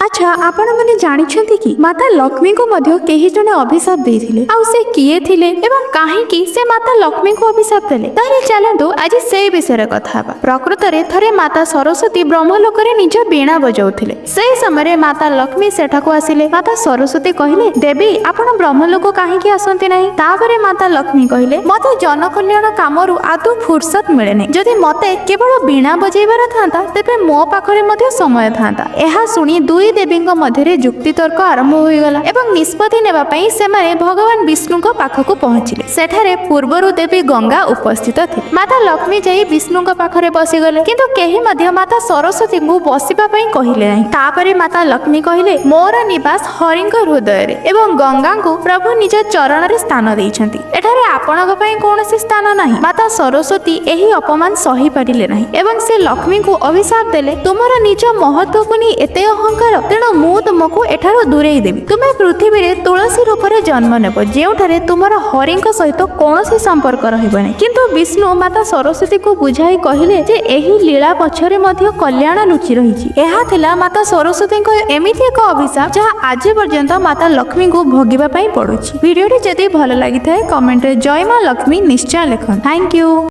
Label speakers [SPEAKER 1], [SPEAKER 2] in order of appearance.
[SPEAKER 1] ଆଚ୍ଛା, ଆପଣମାନେ ଜାଣିଛନ୍ତି କି ମାତା ଲକ୍ଷ୍ମୀଙ୍କୁ ମଧ୍ୟ କେହି ଜଣେ ଅଭିଶାପ ଦେଇଥିଲେ? ଆଉ ସେ କିଏ ଥିଲେ ଏବଂ କାହିଁକି ସେ ମାତା ଲକ୍ଷ୍ମୀଙ୍କୁ ଅଭିଶାପ ଦେଲେ? ତାହେଲେ ଚାଲନ୍ତୁ, ଆଜି ସେଇ ବିଷୟରେ କଥା ହେବା। ପ୍ରକୃତରେ ଥରେ ମାତା ସରସ୍ୱତୀ ବ୍ରହ୍ମଲୋକରେ ନିଜ ବୀଣା ବଜାଉଥିଲେ। ସେହି ସମୟରେ ମାତା ଲକ୍ଷ୍ମୀ ସେଠାକୁ ଆସିଲେ। ମାତା ସରସ୍ୱତୀ କହିଲେ, "ଦେବୀ, ଆପଣ ବ୍ରହ୍ମଲୋକ କାହିଁକି ଆସନ୍ତି ନାହିଁ?" ତାପରେ ମାତା ଲକ୍ଷ୍ମୀ କହିଲେ, "ମତେ ଜନକଲ୍ୟାଣ କାମରୁ ଆଦୌ ଫୁର୍ସତ ମିଳେ ନାହିଁ। ଯଦି ମତେ କେବଳ ବୀଣା ବଜେଇବାର ଥାନ୍ତା, ତେବେ ମୋ ପାଖରେ ମଧ୍ୟ ସମୟ ଥାନ୍ତା।" ଏହା ଶୁଣି ଦୁଇ ଦେବୀଙ୍କ ମଧ୍ୟରେ ଯୁକ୍ତିତର୍କ ଆରମ୍ଭ ହୋଇଗଲା ଏବଂ ନିଷ୍ପତ୍ତି ନେବା ପାଇଁ ସେମାନେ ଭଗବାନ ବିଷ୍ଣୁଙ୍କ ପାଖକୁ ପହଞ୍ଚିଲେ। ସେଠାରେ ପୂର୍ବରୁ ଦେବୀ ଗଙ୍ଗା ଉପସ୍ଥିତ ଥିଲେ। ମାତା ଲକ୍ଷ୍ମୀ ଯାଇ ବିଷ୍ଣୁଙ୍କ ପାଖରେ ବସିଗଲେ, କିନ୍ତୁ କେହି ମଧ୍ୟ ମାତା ସରସ୍ୱତୀଙ୍କୁ ବସିବା ପାଇଁ କହିଲେ ନାହିଁ। ତାପରେ ମାତା ଲକ୍ଷ୍ମୀ କହିଲେ, "ମୋର ନିବାସ ହରିଙ୍କ ହୃଦୟରେ ଏବଂ ଗଙ୍ଗାଙ୍କୁ ପ୍ରଭୁ ନିଜ ଚରଣରେ ସ୍ଥାନ ଦେଇଛନ୍ତି। ଏଠାରେ ଆପଣଙ୍କ ପାଇଁ କୌଣସି ସ୍ଥାନ ନାହିଁ।" ମାତା ସରସ୍ୱତୀ ଏହି ଅପମାନ ସହି ପାରିଲେ ନାହିଁ ଏବଂ ସେ ଲକ୍ଷ୍ମୀଙ୍କୁ ଅଭିଶାପ ଦେଲେ, "ତୁମର ନିଜ ମହତ୍ଵକୁ ନେଇ ଏତେ ଅହଙ୍କାର, ତେଣୁ ମୁଁ ତୁମକୁ ଏଠାରୁ ଦୂରେଇ ଦେବି। ତୁମେ ପୃଥିବୀରେ ତୁଳସୀ ରୂପରେ ଜନ୍ମ ନେବ, ଯେଉଁଠାରେ ତୁମର ହରିଙ୍କ ସହିତ କୌଣସି ସମ୍ପର୍କ ରହିବ ନାହିଁ।" କିନ୍ତୁ ବିଷ୍ଣୁ ମାତା ସରସ୍ୱତୀକୁ ବୁଝାଇ କହିଲେ ଯେ ଏହି ଲୀଳା ପଛରେ ମଧ୍ୟ କଲ୍ୟାଣ ଲୁଚି ରହିଛି। ଏହା ଥିଲା ମାତା ସରସ୍ୱତୀଙ୍କ ଏମିତି ଏକ ଅଭିଶାପ, ଯାହା ଆଜି ପର୍ଯ୍ୟନ୍ତ ମାତା ଲକ୍ଷ୍ମୀଙ୍କୁ ଭୋଗିବା ପାଇଁ ପଡୁଛି। ଭିଡ଼ିଓଟି ଯଦି ଭଲ ଲାଗିଥାଏ, କମେଣ୍ଟରେ "ଜୟ ମା ଲକ୍ଷ୍ମୀ" ନିଶ୍ଚୟ ଲେଖନ୍ତୁ। Thank you.